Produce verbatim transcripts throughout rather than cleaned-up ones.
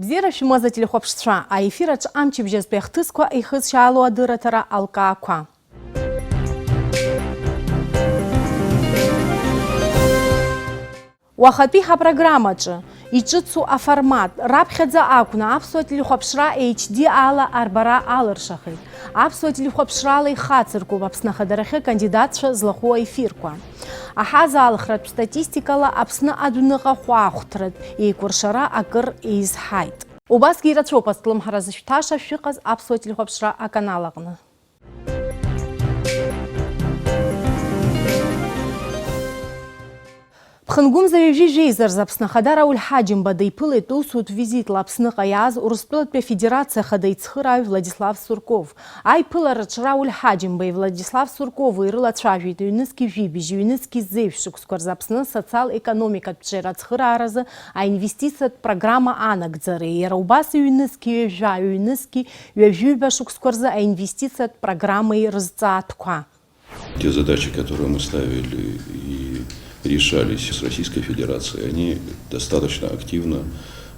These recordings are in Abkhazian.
Бзиара шәымаз, ателехәаԥшцәа, аефир аҿы амчыбжьазтәи ахҭысқәа ихызшьаало адырраҭара алкаақәа. Уахатәи ҳапрограммаҿы иҿыцу аформат раԥхьаӡа акәны аԥсуа телехәаԥшра H D ала арбара алыршахеит. Аԥсуа телехәаԥшрала ихацыркуп Аԥсны ахадарахьы акандидатцәа злахәу аефирқәа. Аҳазаалхратә статистикала Аԥсны адәныҟа хәаахәҭратә еикәыршара акыр еизҳаит. Убасгьы ирацәоуп азҿлымҳара зышәҭаша шәыҟаз аԥсуа телехәаԥшра аканал аҟны. Ԥхынгәымза ҩажәи жәеиза рзы Аԥсны Ахада Рауль Ҳаџьымба диԥылеит усутә визитла Аԥсныҟа иааз Урыстәылатәи Афедерациа Ахада ицхырааҩ Владислав Сурков. Аиԥылараҿы Рауль Ҳаџьымбеи Владислав Суркови ирылацәажәеит ҩнызқьи жәибжь, ҩнызқьи зеижә шықәсқәа рзы Аԥсны асоциал-економикатә ҽеира ацхырааразы аинвестициатә программа анагӡареи, иара убас ҩнызқьи ҩажәа, ҩнызқьи ҩажәиҩба шықәсқәа рзы аинвестициатә программеи рызҵаатәқәа. Те задачи, которые мы ставили и решались с Российской Федерацией, они достаточно активно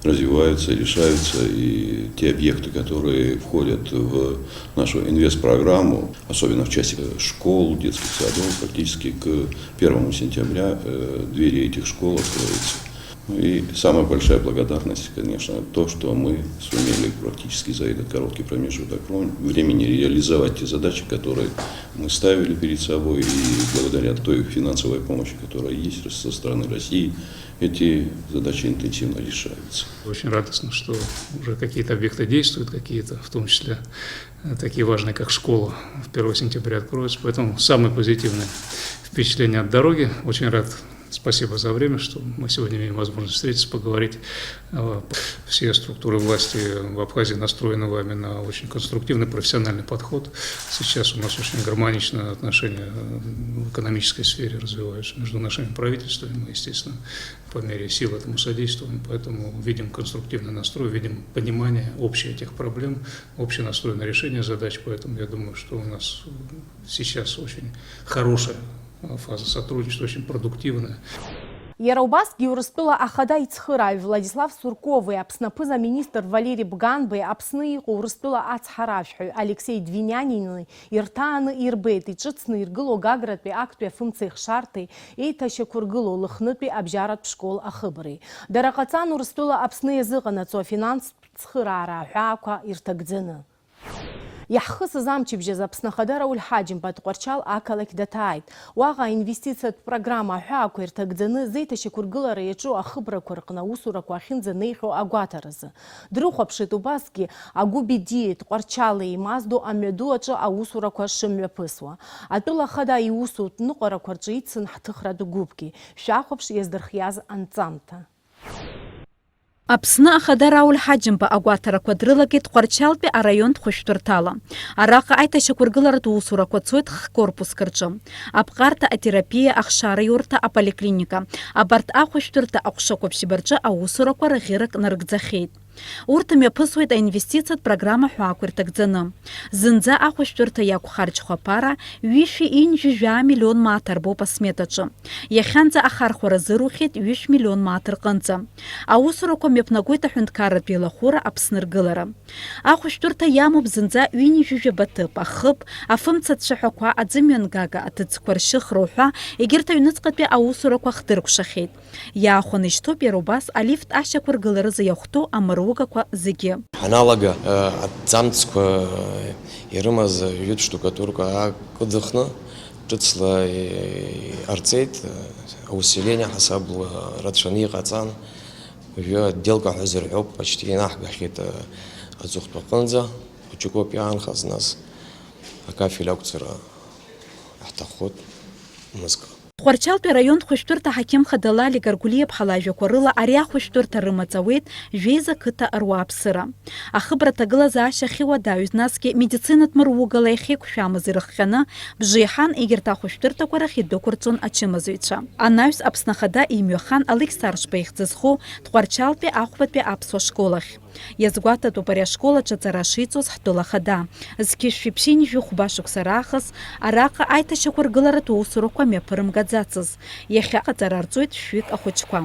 развиваются, решаются, и те объекты, которые входят в нашу инвестпрограмму, особенно в части школ, детских садов, практически к первому сентября, э, двери этих школ откроются. Ну и самая большая благодарность, конечно, то, что мы сумели практически за этот короткий промежуток вре-, времени реализовать те задачи, которые мы ставили перед собой, и благодаря той финансовой помощи, которая есть со стороны России, эти задачи интенсивно решаются. Очень радостно, что уже какие-то объекты действуют, какие-то, в том числе, э, такие важные, как школа, в первого сентября откроются. Поэтому самое позитивное впечатление от дороги. Очень рад. Спасибо за время, что мы сегодня имеем возможность встретиться, поговорить. Э, все структуры власти в Абхазии настроены вами на очень конструктивный профессиональный подход. Сейчас у нас очень гармоничные отношения, э, в экономической сфере развиваются между нашими правительствами. Мы, естественно, по мере сил этому содействуем. Поэтому видим конструктивный настрой, видим понимание общее этих проблем, общий настрой на решение задач. Поэтому я думаю, что у нас, э, сейчас очень хорошая, э, фаза сотрудничества, очень продуктивная. Иара убасгьы Урыстәыла Ахада ицхырааҩ Владислав Суркови Аԥсны аԥыза-министр Валери Бганбеи Аԥсны иҟоу Урыстәыла ацҳаражәҳәаҩ Алексеи Двинянини ирҭааны ирбеит иҿыцны иргылоу Гагратәи актәи афымцеихшарҭеи еиҭашьақәыргылоу Лыхнытәи абжьаратә школ ахыбреи. Дара ҟаҵан Урыстәыла Аԥсны иазыҟанаҵо афинанстә цхыраара аҳәаақәа ирҭагӡаны. Иаҳхысыз амчыбжьаз Аԥсны Ахада Рауль Ҳаџьымба Тҟәарчал ақалақь даҭааит. Уаҟа аинвестициатә программа аҳәаақәа ирҭагӡаны зеиҭашьақәыргылара иаҿу ахыбрақәа рҟны аусурақәа ахьынӡанеихьоу агәаҭаразы. Дрыхәаԥшит убасгьы Агәы Бедиеи Тҟәарчали еимаздо амҩаду аҿы аусурақәа шымҩаԥысуа. Атәыла Ахада иусутә ныҟәарақәа рҿы ицын ҳҭыхратә гәыԥгьы. Шәахәаԥш иаздырхиаз анҵамҭа. Аԥсны Ахада Рауль Ҳаџьымба агәаҭарақәа дрылагеит Тҟәарчалтәи араионтә хәышәтәырҭала. Араҟа аиҭашьақәыргыларатә усурақәа цоит х-корпуск рҿы. Аԥҟарҭа, атерапиа, ахшараиурҭа, аполиклиника. Абарҭ ахәышәтәырҭа аҟәшақәа ԥшьба рҿы аусурақәа раӷьырак нарыгӡахьеит. Урҭ мҩаԥысуеит аинвестициатә программа ҳәаақәа ирҭагӡаны. Зынӡа ахәышәтәырҭа иақәхарџьхо аԥара ҩышәи ҩынҩажәи жәаа миллион мааҭ арбоуп асметаҿы. Иахьанӡа ахархәара зырухьеит ҩышә миллион мааҭ рҟынӡа. Аусурақәа мҩаԥнагоит аҳәынҭқарратә еилахәыра Аԥсны ргылара. Ахәышәтәырҭа иамоуп зынӡа ҩынҩажәи жәаба ҭыԥ, ахыб, афымца цәаҳәақәа, аӡымҩангага, аҭыӡқәа ршьыхра уҳәа, егьырҭ аҩныҵҟатәи аусурақәа хдыркәшахьеит. Иаахәаны ишьҭоуп иара убас алифт ашьақәыргыларазы иахәҭоу амыругақәа зегьы. Ҳаналага, э, аҭӡамцқәа ирымаз жәытә штукатурка аакыдыхны, ҿыцла иҟарҵеит, э, усиление ҳасабла рацәаны иҟаҵан. Уажәы отделка ҳәа зырҳәо почти инаҳгахьеит, э, аҵыхәтәаҟынӡа, хәыҷыкоуп иаанхаз, нас акафель ақәҵара ҳҭаххоит мызкы. Тҟәарчалтәи араионтә хәышәтәырҭа аҳақьым хада Лали Гаргәлиаԥҳа лажәақәа рыла, ари ахәышәтәырҭа рымаҵ ауеит Жәеиза қыҭа руааԥсыра. Ахыбра аҭагылазаашьа ахьуадаҩыз, насгьы медицинатә мыругала иахьеиқәшәамыз ирыхҟьаны, бжеиҳан егьырҭ ахәышәтәырҭақәа рахь идәықәырҵон ачымазаҩцәа. Анаҩс Аԥсны Ахада имҩахан Алықьса Аршба ихьӡ зху Тҟәарчалтәи ахәбатәи аԥсуа школ ахь. Иазгәаҭатәуп ари ашкол аҿы аҵара шиҵоз ҳтәыла ахада. Зқьи жәшәи ԥшьынҩажәи хәба шықәса раахыс араҟа аиҭашьақәыргыларатә усурақәа мҩаԥырымгаӡацыз. Иахьа аҟаҵара рҵоит шәҩык ахәыҷқәа.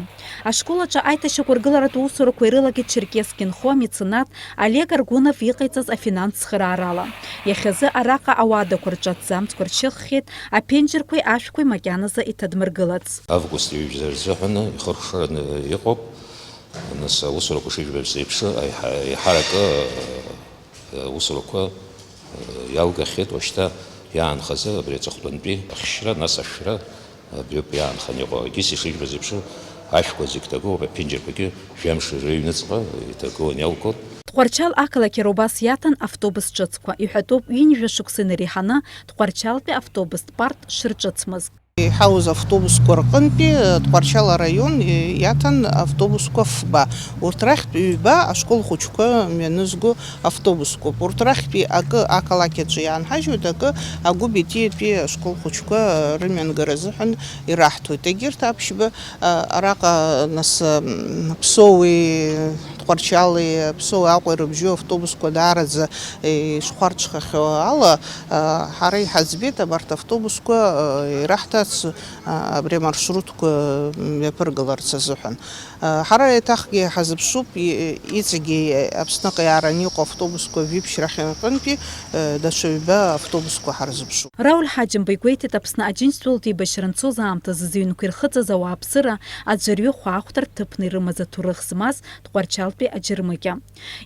Ашкол аҿы аиҭашьақәыргыларатә усурақәа ирылагеит Черкесск инхо амеценат Олег Аргунов иҟаиҵаз афинанс цхыраарала. Иахьазы араҟа ауадақәа рҿы аҭӡамцқәа ршьыххьеит, аԥенџьырқәеи ашәқәеи макьаназы иҭадмыргылац. Август ҩажәа рзыҳәан ихыркәшараны иҟоуп. Нас аусурақәа шыжәбаз еиԥш, аиҳа-, еиҳаракы, э, аусурақәа, э, иалгахьеит уажәшьҭа иаанхаз абри аҵыхәтәантәи ахьшьра, нас ашәра, абриоуп иаанхан иҟоу. Егьыс ишыжәбаз еиԥш, ашәқәа зегь ҭагылоуп, аԥенџьырқәагьы жәамш рыҩныҵҟа иҭагылан иалгоит. Тҟәарчал ақалақь иара убас иаҭан автобус ҿыцқәа. Иҳәатәуп, ҩынҩажәа шықәса инареиҳаны Тҟәарчалтәи автобустә парк шырҿыцмыз. Иҳауз автобусқәа рҟынтәи, э, Тҟәарчал араион, э, иаҭан автобусқәа фба. Урҭ рахьтә ҩба ашкол хәыҷқәа мҩанызго автобусқәоуп. Урҭ рахьтәи акы ақалақь аҿы иаанҳажьуеит, акы Агәы Бетиатәи ашкол хәыҷқәа, э, рымҩангара азыҳәан ираҳҭоит. Егьырҭ аԥшьба, э, араҟа нас, э, Ԥсоуи Тҟәарчали, Ԥсоуи Аҟәеи рыбжьоу автобусқәа даараӡа, э, ишхәарҽхахьоу ала, э, ҳара иҳаӡбеит абарҭ автобусқәа, э, ираҳҭац, э, абри амаршрутқәа мҩаԥыргаларц азыҳәан. Э, ҳара еиҭахгьы ҳазыԥшуп, и-, иҵегьы Аԥсныҟа иаараны иҟоу автобусқәа жәиԥшь рахьынтәи, э, даҽа ҩба автобусқәа ҳарзыԥшуп. Рауль Ҳаџьымба игәеиҭеит, Аԥсны Аџьынџьтәылатә еибашьра анцоз аамҭазы зыҩнқәа ирхыҵыз ауааԥсыра, аӡәырҩы хәаахәҭра ҭыԥны ирымаз аҭоурых змаз Тҟәарчалтәи аџьармыкьа.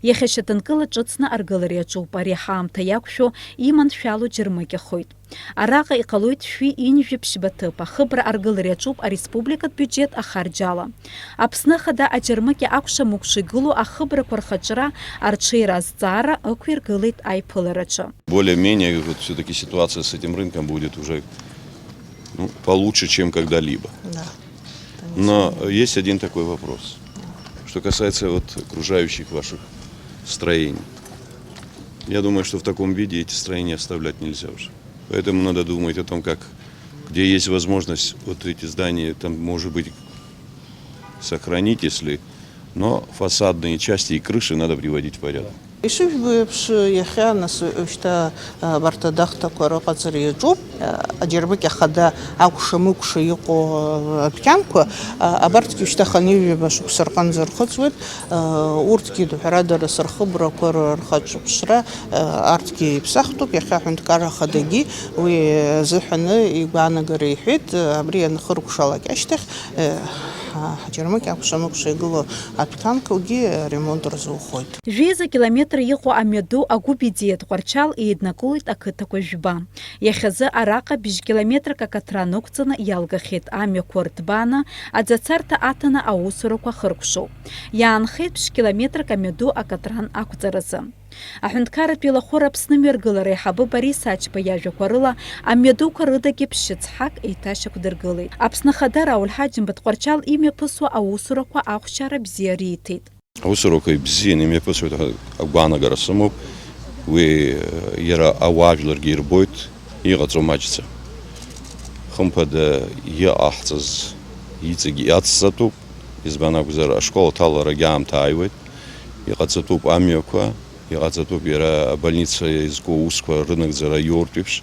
Иахьа шьаҭанкыла ҿыцны аргылара иаҿуп, ари ҳаамҭа иақәшәо иманшәало џьармыкьахоит. Араҟа иҟалоит шәи ҩынҩажәи ԥшьба ҭыԥ, ахыбра аргылара иаҿуп ареспубликатә биуџьет ахарџь ала. Аԥсны Ахада аџьармыкьа акәша-мыкәша игылоу ахыбрақәа рхаҿра арҽеира азҵаара ықәиргылеит аиԥылараҿы. Более-менее, вот всё-таки ситуация с этим рынком будет уже, ну, получше, чем когда-либо. Да. Но есть один такой вопрос, что касается вот окружающих ваших строений. Я думаю, что в таком виде эти строения оставлять нельзя уже. Поэтому надо думать о том, как, где есть возможность вот эти здания, там, может быть, сохранить, если, но фасадные части и крыши надо приводить в порядок. Ишыжәбо еиԥш, иахьа нас шьҭа абарҭ адахҭақәа рыҟаҵара иаҿуп. Аџьармыкьа хада акәша-мыкәша иҟоу адәқьанқәа, абарҭгьы шьҭа хынҩажәаба шықәса рҟынӡа рхыҵуеит. Урҭгьы, ҳәарада, рхыбрақәа рхаҿыԥшра, арҭгьы иԥсахтәуп. Иахьа аҳәынҭқарра ахадагьы уи азыҳәаны игәаанагара иҳәеит. Абри анхыркәшалак ашьҭахь, Ҳаџьармыкьа акәша-мыкәша игылоу адәқьанқәагьы аремонт рзухоит. Жәеиза километр иҟоу амҩаду Агәы Бедиа Тҟәарчал еиднакылоит ақыҭақәа жәба. Иахьазы араҟа бжь километрак акаҭран ықәҵаны иалгахьеит, амҩақәа рҭбааны, аӡацарҭа аҭаны аусурақәа хыркәшоуп. Иаанхеит бжь километрак амҩаду акаҭран ақәҵаразы. Аҳәынҭқарратә еилахәыра Аԥсны мҩаргылара аиҳабы Борис Ачба иажәақәа рыла, амҩадуқәа рыдагьы ԥшьыцҳак еиҭашьақәдыргылеит. Аԥсны Ахада Рауль Ҳаџьымба Тҟәарчал имҩаԥысуа аусурақәа ахәшьара бзиа риҭеит. Аусурақәа ибзианы имҩаԥысуеит ҳәа агәаанагара сымоуп. Уи, э, иара ауаажәларгьы ирбоит, иҟаҵоу маҷӡам. Хымԥада, иҟаҳҵаз иҵегь иацҵатәуп, избан акәзар, ашкол аҭаларагьы аамҭа ааиуеит, иҟаҵатәуп амҩақәа, иҟаҵатәуп иара абольница иазку аусқәа рынагӡара иоуртә еиԥш,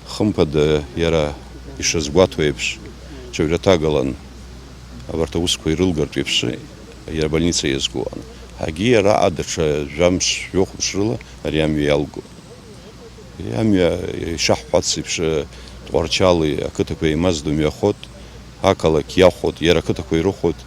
хымԥада, иара ишазгәаҭоу еиԥш, ҽаҩраҭагалан абарҭ аусқәа ирылгартә еиԥш, иара абольница иазку. Ҳагьы иара даҽа жәамш, жәохәмш рыла ари амҩа иалгоит. Амҩа ишаҳҳәац еиԥш, Тҟәарчали ақыҭақәа еимаздо мҩахәоит, ақалақь иахәоит, иара ақыҭақәа ирыхәоит,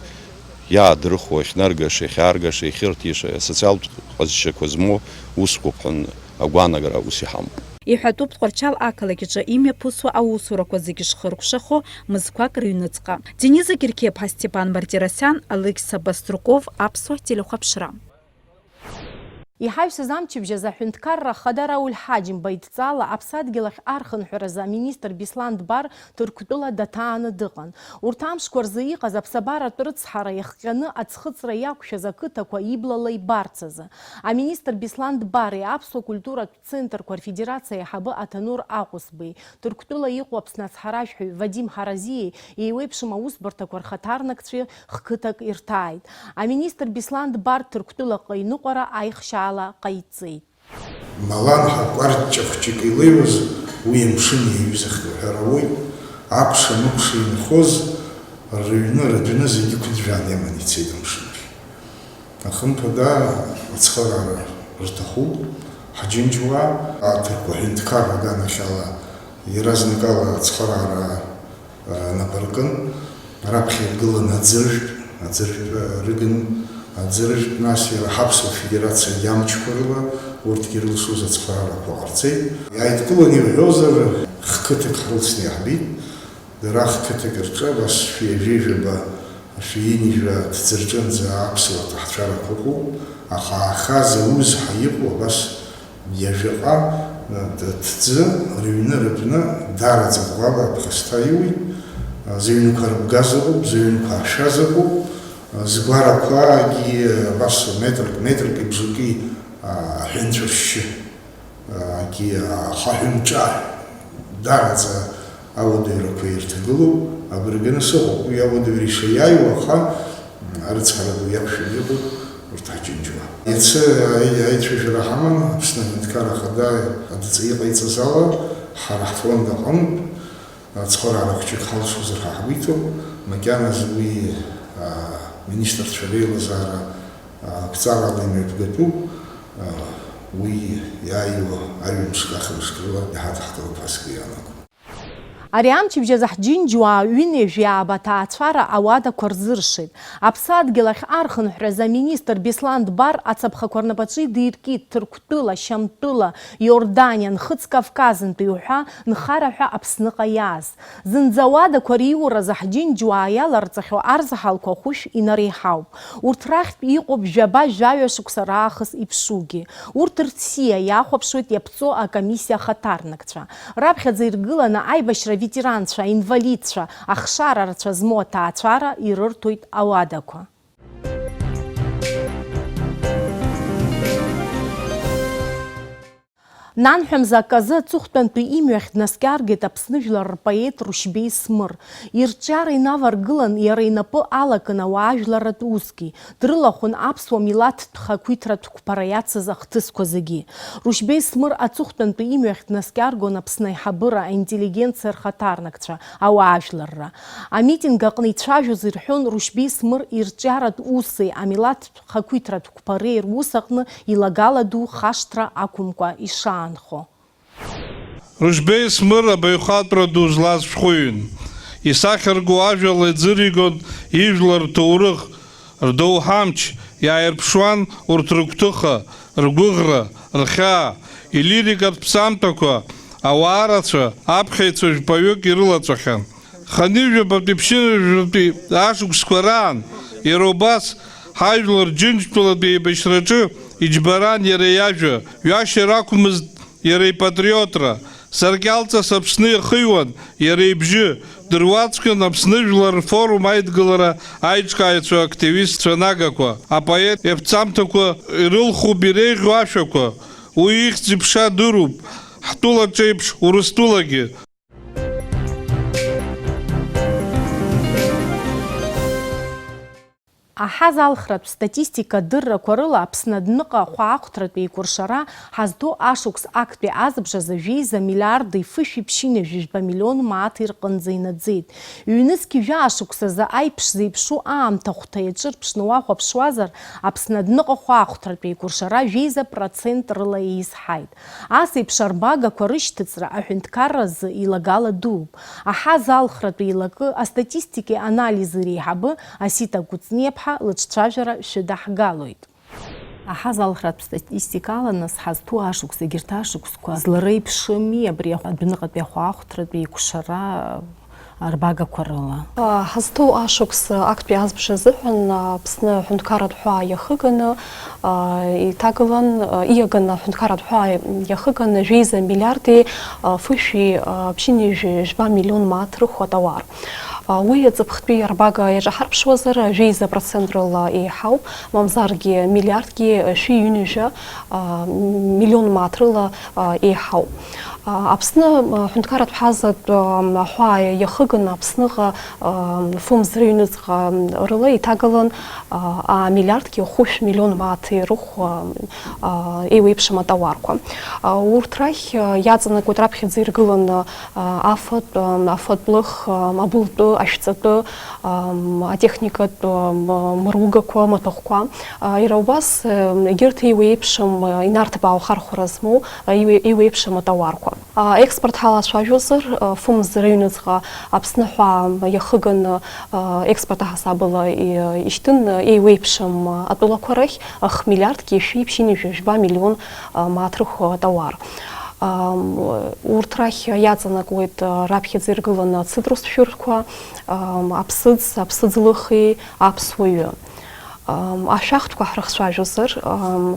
иаадрыхуа, иахьнаргаша, иахьааргаша, иахьырҭиша, асоциалтә ҟазшьақәа змоу усқәоуп ҳәа агәаанагара ус иҳамоуп. Иҳәатәуп, Тҟәарчал ақалақь аҿы имҩаԥысуа аусурақәа зегьы шхыркәшахо мызқәак рыҩныҵҟа. Дениза Геркеԥҳа, Степан Мартиросиан, Алықьса Баструков, Аԥсуа телехәаԥшра. Иҳаҩсыз амчыбжь азы аҳәынҭқарра ахада Рауль Ҳаџьымба идҵала аԥсадгьыл ахь архынҳәразы аминистр Беслан Дбар Ҭырқәтәыла даҭааны дыҟан. Урҭ амшқәа рзы иҟаз аԥсабаратә рыцҳара иахҟьаны аӡхыҵра иақәшәаз ақыҭақәа иблала ибарц азы. Аминистр Беслан Дбари аԥсуа культуратә центрқәа рфедерациа аиҳабы Аҭанур Аҟәысбеи, Ҭырқәтәыла иҟоу Аԥсны ацҳаражәҳәаҩ Вадим Ҳаразиеи еиуеиԥшым аусбарҭақәа рхаҭарнакцәеи хқыҭак ирҭааит. Аминистр Беслан Дбар Ҭырқәтәылаҟа иныҟәара аихшьаала ҟаиҵеит. Маланҳа кәарҷҷа хәҷык илеиуаз уи амшын иаҩызахеит уҳәар ауеит, акәша-мыкәша инхоз рыҩны рыдәны зегьы ықәӡәӡәаан иаман ицеит амшын ахь. Ахымԥада, ацхыраара рҭахуп, ҳџьынџьуаа, аҭырқәа ҳәынҭқарра аганахьала иаразнакала ацхыраара, а, нап ркын, раԥхьа иргылан аӡыржәтә, аӡыржәтә, а, рыгын, аӡыржәтә, нас иара ҳаԥсуа федерациагьы амчқәа рыла урҭгьы ирылшоз ацхыраарақәа ҟарҵеит. Иааидкыланы иуҳәозар, хқыҭак ҳрылсны иаҳбеит. Дара хқыҭак рҿы абас шәи жәаба, шәи ҩынҩажәа ҭӡы рҿынӡа аԥсуа ҭаҳцәарақәа ыҟоуп, аха аахаз аус ҳәа иҟоу абас ҩажәаҟа ҭӡы рыҩны рыдәны даараӡа ӷәӷәала аԥхасҭа иуит, зыҩнқәа рыбгаз ыҟоуп, зыҩнқәа ашәаз ыҟоуп, згәарақәагьы абас метрк, метрки бжаки аҳәынҵәыршьшьы. Агьи ахаҳә мҿы даараӡа ауадаҩрақәа ирҭагылоуп, абырганы сыҟоуп. Уи ауадаҩра ишаиааиуа, аха арыцҳара ду иақәшәаны иҟоуп урҭ ҳџьынџьуаа. Иацы аи-, аицәажәара ҳаман Аԥсны Аҳәынҭқарра Ахада адҵа иҟаиҵаз ала, ҳара ҳфонд аҟынтә ацхыраара хәҷык ҳалшозар ҳәа ҳгәы иҭоуп, макьаназы уи, а, министрцәа реилазаара, а, ақәҵарала имҩаԥгатәуп, а, уи иааиуа аҩымшк ахымшк рыла иҳадаҳкылап ҳәа сгәы иаанагом. Ари амчыбжь азы ҳџьынџьуаа ҩынҩажәи ааба аҭаацәара ауадақәа рзыршеит. Аԥсадгьыл ахь архынҳәразы аминистр Беслан Дбар ацаԥхақәа рнапаҿы идиркит Ҭырқәтәыла, Шьамтәыла, Иорданиа, Нхыҵ Кавказынтәи уҳәа нхараҳәа Аԥсныҟа иааз. Зынӡа ауадақәа риуразы ҳџьынџьуаа иаларҵахьоу арзаҳалқәа хәышә инареиҳауп. Урҭ рахьтә иҟоуп жәаба-жәаҩа шықәса раахыс иԥшугьы. Урҭ рсиа иахәаԥшуеит иаԥҵоу акомиссиа ахаҭарнакцәа. Раԥхьаӡа иргыланы аибашьра аветеранцәа, аинвалидцәа, ахшара рацәа змоу аҭаацәара ирырҭоит ауадақәа. Нанҳәа мза акы азы аҵыхәтәантәи имҩахь днаскьаргеит Аԥсны жәлар рпоет Рушьбеи Смыр. Ирҿиара инаваргылан, иара инапы алакын ауаажәларратә усгьы. Дрылахәын аԥсуа милаҭтә хақәиҭратә қәԥара иацыз ахҭысқәа зегьы. Рушьбеи Смыр аҵыхәтәантәи имҩахь днаскьаргон Аԥсны аиҳабыра, аинтеллигенциа рхаҭарнакцәа, ауаажәларра. Амитинг аҟны ицәажәоз ирҳәон Рушьбеи Смыр ирҿиаратә уси амилаҭтә хақәиҭратә қәԥареи рус аҟны илагала ду хашҭра ақәымкәа ишаанхо. Рушьбеи Смыр абаҩхатәра ду злаз шәҟәыҩҩын. Исахьарку ажәала иӡыригон ижәлар рҭоурых, рдоуҳа амч, иааирԥшуан урҭ рыгәҭыха, ргәыӷра, рхьаа, илирикатә ԥсамҭақәа, ауаа рацәа, аԥхьаҩцәа жәпаҩык ирылаҵәахьан. Хынҩажәабатәи ԥшьынҩажәатәи ашықәсқәа раан, иара убас, ҳажәлар Џьынџьтәылатәи еибашьраҿы иџьбаран иара иажәа, ҩашьара ақәмызт иара ипатриотра, саркьалҵас Аԥсны иахыҩуан иара ибжьы, дыруаӡәкын Аԥсны Жәлар рфорум аидгылара аиҿкааҩцәа, активистцәа нагақәа, апоет иаԥҵамҭақәа ирылхуп иреиӷьу ашәақәа, уи ихьӡ-иԥша дыруп, ҳтәылаҿ еиԥш Урыстәылагьы. Аҳазалхратә статистика адыррақәа рыла Аԥсны адәныҟа ахәаахәҭратә еикәыршара ҳазҭоу ашықәс актәи азыбжазы жәеиза миллиарди фышәи ԥшьынҩажәи жәба миллион мааҭ ирҟынӡа инаӡеит. Ҩнызқь жәаа шықәсазы аиԥш зеиԥшу аамҭахәҭа иаҿырԥшны уахәаԥшуазар, Аԥсны адәныҟа ахәаахәҭратә еикәыршара жәеиза процент рыла еизҳаит. Ас еиԥш арбагақәа рышьҭыҵра аҳәынҭқарра азы илагала дууп. Аҳазалхратә еилакы астатистикеи анализи реиҳабы Асита Кәыҵниаԥҳа лыҿцәажәара шәыдаҳгалоит. Аҳазалхратә статистикала нас ҳазҭоу ашықәс, егьырҭ ашықәсқәа злареиԥшыми абри адәныҟатәи ахәаахәҭратә еиқәшара арбагақәа рыла. Ҳазҭоу ашықәс актәи азбжа азыҳәан Аԥсны аҳәынҭқарратә ҳәаа иахыганы иҭагалан, ииаганы аҳәынҭқарратә ҳәаа иахыганы жәеиза миллиарди фышәи ԥшьынҩажәи жәба миллион мааҭ рыхә атауар. Уи аҵыԥхтәи арбага иаҿаҳарԥшуазар, жәеиза процент рыла еиҳауп, мамзаргьы миллиардгьы шәи ҩынҩажәа миллион мааҭ рыла еиҳауп. Аԥсны аҳәынҭқарратә ҳазатә аҳәаа иахыганы Аԥсныҟа фымз рыҩныҵҟа рыла иҭагалан амиллиардгьы хәышә миллион мааҭи рыхә еиуеиԥшым атауарқәа. Урҭ рахь иаҵанакуеит раԥхьаӡа иргыланы афатә, афатә лых, абылтәы, ашәҵатәы, атехникатә мыругақәа, амаҭәахәқәа. Иара убас егьырҭ еиуеиԥшым, инарҭбаау хархәара змоу еиуеиԥшым атауарқәа. Аекспорт ҳалацәажәозар, фымз рыҩныҵҟа Аԥсны ҳәаа иахыганы, експорт аҳасабала ишьҭын еиуеиԥшым атәылақәа рахь хмиллиардгьы шәи ԥшьынҩажәи жәба миллион мааҭ рыхә атауар. Урҭ рахь иаҵанакуеит раԥхьаӡа иргыланы ацитрустә шәырқәа, аԥсыӡ, аԥсыӡ лыхи аԥсуаҩы. Ашәахтәқәа ҳрыхцәажәозар,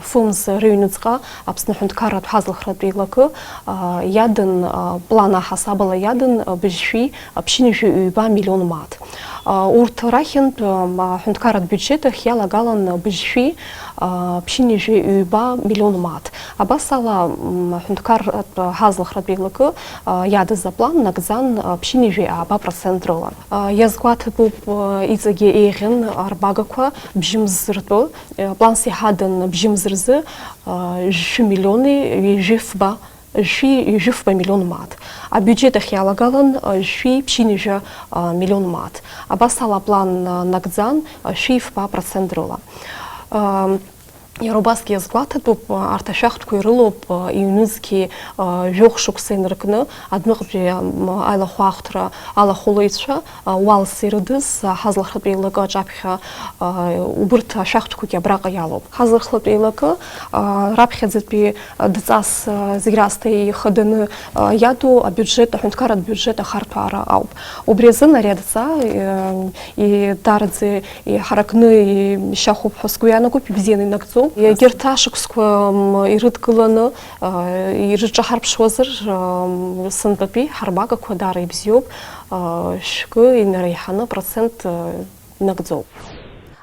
фымз рыҩныҵҟа Аԥсны аҳәынҭқарратә ҳазлахратә еилакы иадан, план аҳасабала иадан быжьшәи ԥшьынҩажәи ҩба миллион мааҭ. Урҭ рахьынтә аҳәынҭқарратә биуџьет ахь иалагалан быжьшәи ԥшьынҩажәи ҩба миллион мааҭ. Абас ала аҳәынҭқарратә ҳазлахратә еилакы иадыз аплан нагӡан ԥшьынҩажәи ааба процент рыла. Иазгәаҭатәуп, иҵегьы еиӷьын арбагақәа бжьымз ртәы, планс иҳадан бжьымз рзы, жәшәи миллиони ҩажәи фба, жәшәи ҩажәи фба миллион мааҭ. Абиуџьет ахь иалагалан, жәшәи ԥшьынҩажәа миллион мааҭ. Абас ала аплан нагӡан, шәи фба процент рыла. Иара убасгьы иазгәаҭатәуп, арҭ ашәахтәқәа ирылоуп, иҩнызқьи жәохә шықәса инаркны, адәныҟатәи аилахәаахәҭра алахәылаҩцәа, уалс ирыдыз, ҳазлахратә еилакы аҿаԥхьа, убырҭ ашәахтәқәагьы абраҟа иалоуп. Ҳазлахратә еилакы раԥхьаӡатәи дҵас зегь раасҭа ихаданы иаду абиуџьет, аҳәынҭқарратә биуџьет ахарҭәаара ауп. Убри азын ари адҵа, и-, даараӡа иҳаракны ишьахәуп ҳәа сгәы иаанагоуп, ибзианы инагӡоуп. Егьырҭ ашықәсқәа, м, ирыдкыланы, а, ирыҿаҳарԥшуазар, ам, сынтәатәи ҳарбагақәа даара ибзиоуп, а, шәкы инареиҳаны процент, а, инагӡоуп.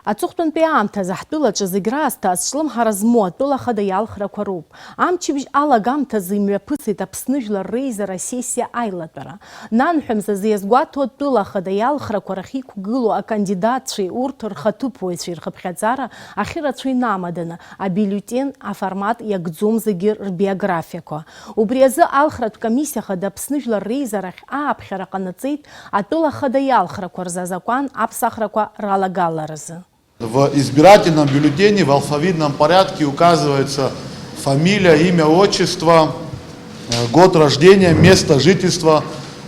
Аҵыхәтәантәи аамҭазы ҳтәылаҿы зегь раасҭа азҿлымҳара змоу атәыла ахада иалхрақәа роуп. Амчыбжь алагамҭазы имҩаԥысит Аԥсны Жәлар Реизара асессиа аилатәара. Нанҳәа мзазы иазгәаҭо атәыла ахада иалхрақәа рахь иқәгылоу акандидатцәеи урҭ рхаҭыԥуаҩцәеи рхыԥхьаӡара ахьырацәоу инамаданы, абиуллетен аформат иагӡом зегьы рбиографиақәа. Убри азы алхратә комиссиа хада Аԥсны Жәлар Реизарахь ааԥхьара ҟанаҵеит атәыла ахада иалхрақәа рзы азакәан аԥсахрақәа ралагаларазы. В избирательном бюллетене в алфавитном порядке указывается фамилия, имя, отчество, э, год рождения, место жительства,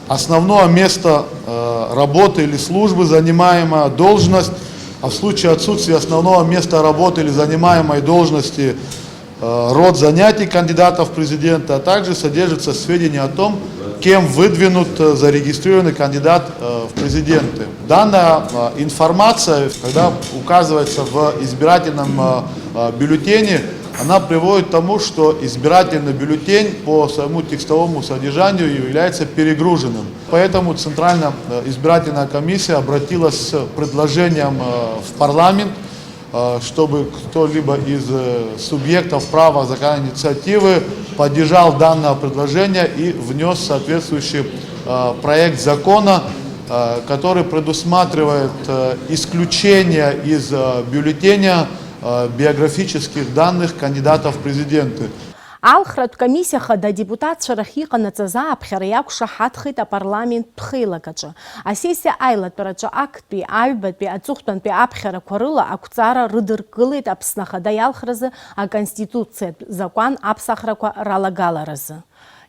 основное место, э, работы или службы, занимаемая должность, а в случае отсутствия основного места работы или занимаемой должности, э, род занятий кандидатов в президенты, а также содержатся сведения о том, кем выдвинут, э, зарегистрированный кандидат, э, в президенты. Данная, э, информация, когда указывается в избирательном, э, э, бюллетене, она приводит к тому, что избирательный бюллетень по своему текстовому содержанию является перегруженным. Поэтому Центральная, э, избирательная комиссия обратилась с предложением, э, в парламент, э, чтобы кто-либо из, э, субъектов права законодательной инициативы поддержал данное предложение и внёс соответствующий, э, проект закона, э, который предусматривает, э, исключение из, э, бюллетеня, э, биографических данных кандидатов в президенты. Алхратә комиссиа хада адепутатцәа рахь иҟанаҵаз ааԥхьара иақәшаҳаҭхеит апарламенттә хеилакаҿы. Асессиа аилатәараҿы актәи, аҩбатәи, аҵыхәтәантәи аԥхьарақәа рыла ақәҵара рыдыркылеит Аԥсны Ахада иалхразы аконституциатә закәан аԥсахрақәа ралагаларазы.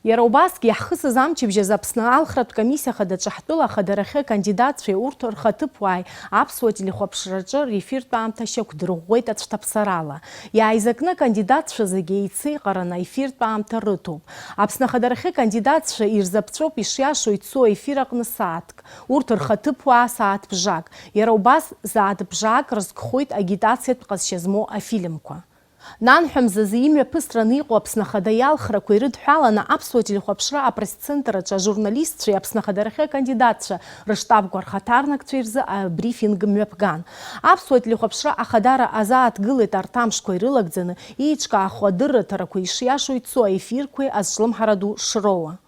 Иара убасгьы, иаҳхысыз амчыбжь азы Аԥсны алхратә комиссиа хадаҿы ҳтәыла ахадарахьы акандидатцәеи урҭ рхаҭыԥуааи аԥсуа телехәаԥшраҿы рефертә аамҭа шьақәдырӷәӷәеит ацәҭаԥсарала. Иааизакны акандидатцәа зегьы еицеиҟараны аефиртә аамҭа рыҭоуп. Аԥсны ахадарахьы акандидатцәа ирзаԥҵәоуп ишиашоу ицо аефир аҟны сааҭк, урҭ рхаҭыԥуаа сааҭ бжак, иара убас сааҭ бжак рызкхоит агитациатә ҟазшьа змоу афильмқәа. Нанҳәа мзазы имҩаԥысраны иҟоу Аԥсны Ахада иалхрақәа ирыдҳәаланы аԥсуа телехәаԥшра апресс-центр аҿы ажурналистцәеи Аԥсны Ахадарахьы акандидатцәа рыштабқәа рхаҭарнакцәеи рзы абрифинг мҩаԥган. Аԥсуа телехәаԥшра ахадара азааҭгылеит арҭ амшқәа ирылагӡаны еиҿкаахо адырраҭарақәа ишиашоу ицо аефирқәеи азҿлымҳара ду шроуа.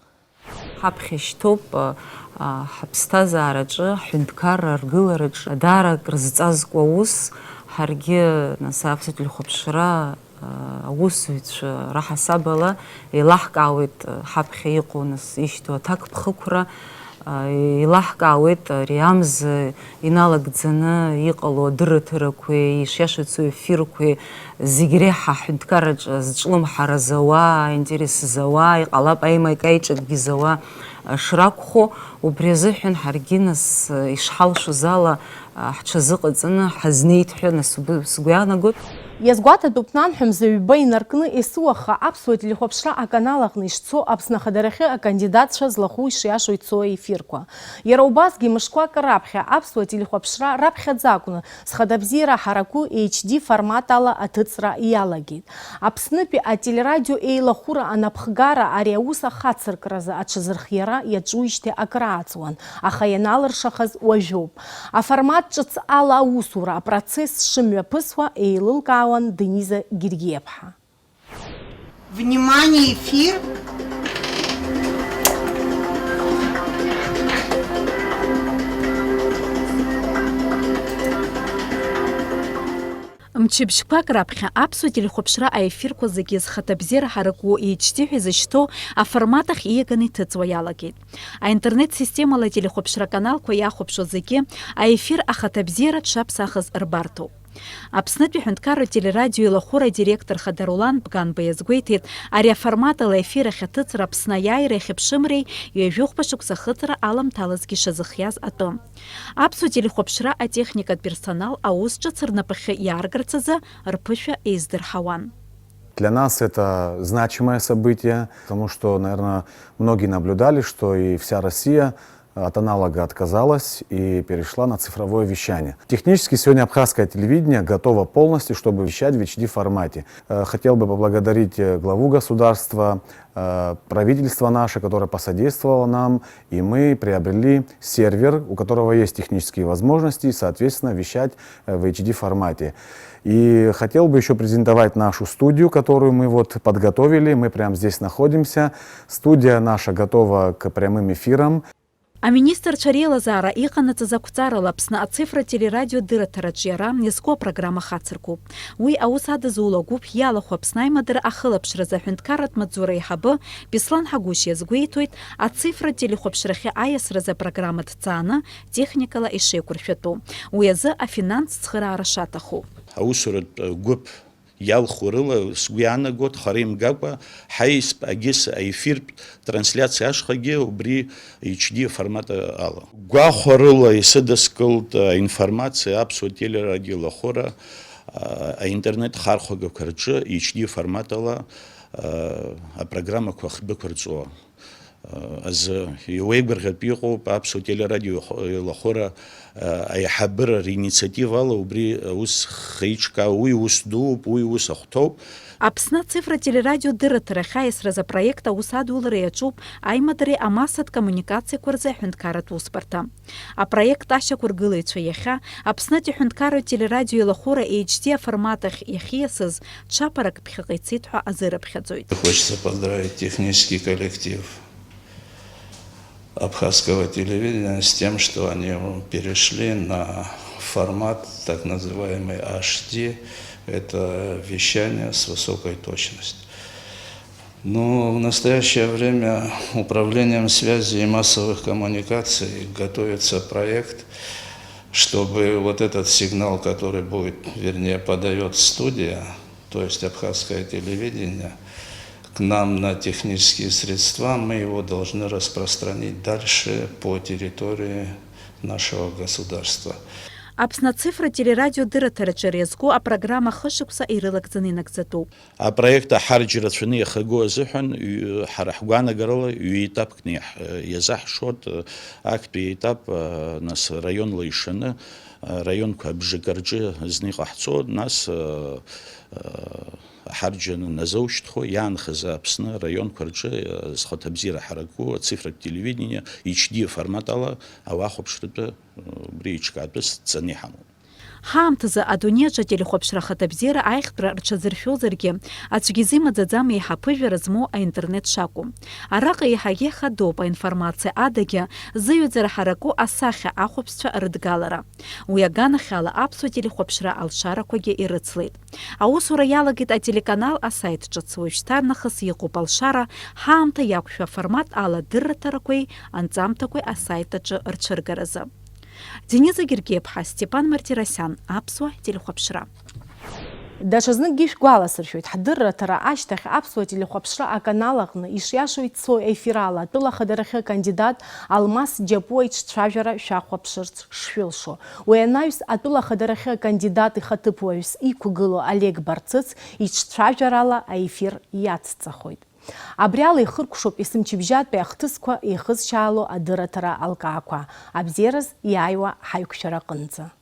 Ҳаԥхьа шьҭоуп, а, а, ҳаԥсҭазаараҿы, ҳҳәынҭқарра аргылараҿы даара акрызҵазкуа аус, ҳаргьы, нас, аԥсуа телехәаԥшра, а, аусзуҩцәа раҳасабала еилаҳкаауеит, а, ҳаԥхьа иҟоу, нас, ишьҭоу аҭакԥхықәра, а, еилаҳкаауеит ари амза иналагӡаны иҟало адырраҭарақәеи, ишиашац аефирқәеи, зегь реиҳа ҳҳәынҭқарраҿы зҿлымҳара зауа, аинтерес зауа, иҟалап аимак-аиҿакгьы зауа, а, шракәхо, убри азыҳәан ҳаргьы, нас, ишҳалшоз ала, а, ҳҽазыҟаҵаны ҳазнеит ҳәа, нас, уб-, сгәы иаанагоит. Иазгәаҭатәуп, нанҳәа мза ҩба инаркны, есуаха аԥсуа телехәаԥшра аканал аҟны ишцо Аԥсны ахадарахьы акандидатцәа злахәу ишиашоу ицо аефирқәа. Иара убасгьы мышқәак раԥхьа аԥсуа телехәаԥшра раԥхьаӡа акәны, Зхада бзиара ҳараку H D формат ала аҭыҵра иалагеит. Аԥснытәи ателерадио еилахәыра анапхгара ари аус ахацыркразы аҽазырхиара иаҿуижьҭеи акрааҵуан, аха ианалыршахаз уажәоуп. Аформат ҿыц ала аусура апроцесс шымҩаԥысуа еилылкаауан Дениза Гергиаԥҳа. Внимание, эфир! Мчыбжьқәак раԥхьа аԥсуа телехәаԥшра аефирқәа зегьы зхаҭабзиара ҳараку H D ҳәа изышьҭоу аформат ахь ииаганы иҭыҵуа иалагеит. Аинтернет-системала ателехәаԥшра аканалқәа иахәаԥшуа зегьы аефир ахаҭабзиара дшаԥсахыз рбарҭоуп. Аԥснытәи аҳәынҭқарратә телерадио илахәыра адиректор хада Рулан Бганба иазгәеиҭеит, ари аформат ала аефир ахь аҭыҵра Аԥсны аиааира иахьыԥшымреи ҩажәи хәба шықәса ахыҵра аламҭалазгьы ишазыхиаз атәы. Аԥсуа телехәаԥшра атехникатә персонал аус ҿыц рнапахьы иааргарц азы рԥышәа еиздырҳауан. Для нас это значимое событие, потому что, наверное, многие наблюдали, что и вся Россия от аналога отказалась и перешла на цифровое вещание. Технически сегодня абхазское телевидение готово полностью, чтобы вещать в H D формате. Э, хотел бы поблагодарить, э, главу государства, э, правительство наше, которое посодействовало нам, и мы приобрели сервер, у которого есть технические возможности, и, соответственно, вещать, э, в H D формате. И хотел бы ещё презентовать нашу студию, которую мы вот подготовили. Мы прямо здесь находимся. Студия наша готова к прямым эфирам. Аминистрцәа реилазаара иҟанаҵаз ақәҵарала Аԥсны ацифра телерадио дырраҭараҿы иара иазку апрограмма хацыркуп. Уи аус адызуло агәыԥ иалахәу Аԥсны аимадара ахылаԥшразы аҳәынҭқарратә маҵзура аиҳабы Беслан Ҳагәышь иазгәеиҭоит, ацифра телехәаԥшрахьы аиасразы апрограмма ҭҵааны техникала ишеиқәыршәатәу. Уи азы афинанстә цхыраара шаҭаху. Аусуратә гәыԥ иалху рыла, сгәы иаанагоит, хара имгакәа, ҳаисп агьыс аефиртә трансляциа ашҟагьы убри H D формат ала. Гәахәарыла исыдыскылт аинформациа аԥсуа телерадио лахәыра, а, аинтернет хархәагақәа рҿы H D формат ала, а, апрограммақәа ахьдәықәырҵо азы иуеигәырӷьартә иҟоуп аԥсуа телерадио еилахәыра аиҳабыра ринициативала убри аус хеиҿкаау, уи ус дууп, уи ус ахәҭоуп. Аԥсны ацифра телерадио дырраҭарахь аиасразы апроект аус адулара иаҿуп аимадареи амассатә коммуникациақәа рзы аҳәынҭқарратә усбарҭа. Апроект ашьақәыргылаҩцәа иахьа Аԥснытәи аҳәынҭқарратә телерадио еилахәыра H D аформат ахь иахьиасыз ҽаԥарак ԥхьаҟа ицеит ҳәа азырыԥхьаӡоит. Хочется поздравить технический коллектив абхазского телевидения с тем, что они перешли на формат так называемый H D. Это вещание с высокой точностью. Ну, в настоящее время Управлением связи и массовых коммуникаций готовится проект, чтобы вот этот сигнал, который будет, вернее, подаёт студия, то есть абхазское телевидение, К нам на технические средства, мы его должны распространить дальше по территории нашего государства. Аԥсны ацифра телерадио дырраҭараҿы иазку апрограмма хышықәса ирылагӡаны инагӡатәуп. Апроект аҳарџь рацәаны иахыго азыҳәан ҩ- ҳара ҳгәаанагарала ҩ-етапкны иаҳ- иазаҳшоит, актәи етап, нас раионла ишаны, раионқәа абжак рҿы зны иҟаҳҵо, нас аҳарџьын назоушьҭхо иаанхаз Аԥсны араионқәа рҿы зхаҭабзиара ҳараку ацифратә телевидение H D формат ала ауахәаԥшратәы убри еиҿкаатәыс дҵаны иҳамоуп. Ҳаамҭазы адунеи аҿы ателехәаԥшра ахаҭабзиара аиӷьтәра рҽазыршәозаргьы, аӡәгьы изы имаӡаӡам еиҳа ԥыжәара змоу аинтернет шакәу. Араҟа еиҳагьы хадоуп аинформациа адагьы, зыҩаӡара ҳараку асахьа ахәаԥшцәа рыдгалара. Уи аганахьала аԥсуа телехәаԥшра алшарақәагьы ирыцлеит. Аусура иалагеит ателеканал асайт ҿыц, уажәшьҭа нахыс иҟоуп алшара, ҳаамҭа иақәшәо аформат ала дырраҭарақәеи анҵамҭақәеи асайт аҿы рцәыргаразы. Дениза Гергиаԥҳа, Степан Мартиросиан, аԥсуа телехәаԥшра. Даҽазныкгьы шәгәаласыршәоит, ҳдырраҭара ашьҭахь аԥсуа телехәаԥшра аканал аҟны ишиашоу ицо ефирала атәыла ахадарахьы акандидат Алмас Џьапуа иҿцәажәара шәахәаԥшырц шшәылшо. Уи анаҩс атәыла ахадарахьы акандидат ихаҭыԥуаҩс иқәгылоу Олег Барцыц иҿцәажәарала аефир иацҵахоит. Абри ала ихыркәшоуп есымчыбжьатәи ахҭысқәа еихызшьаало адырраҭара алкаақәа, абзиараз иааиуа ҳаиқәшәара аҟынӡа.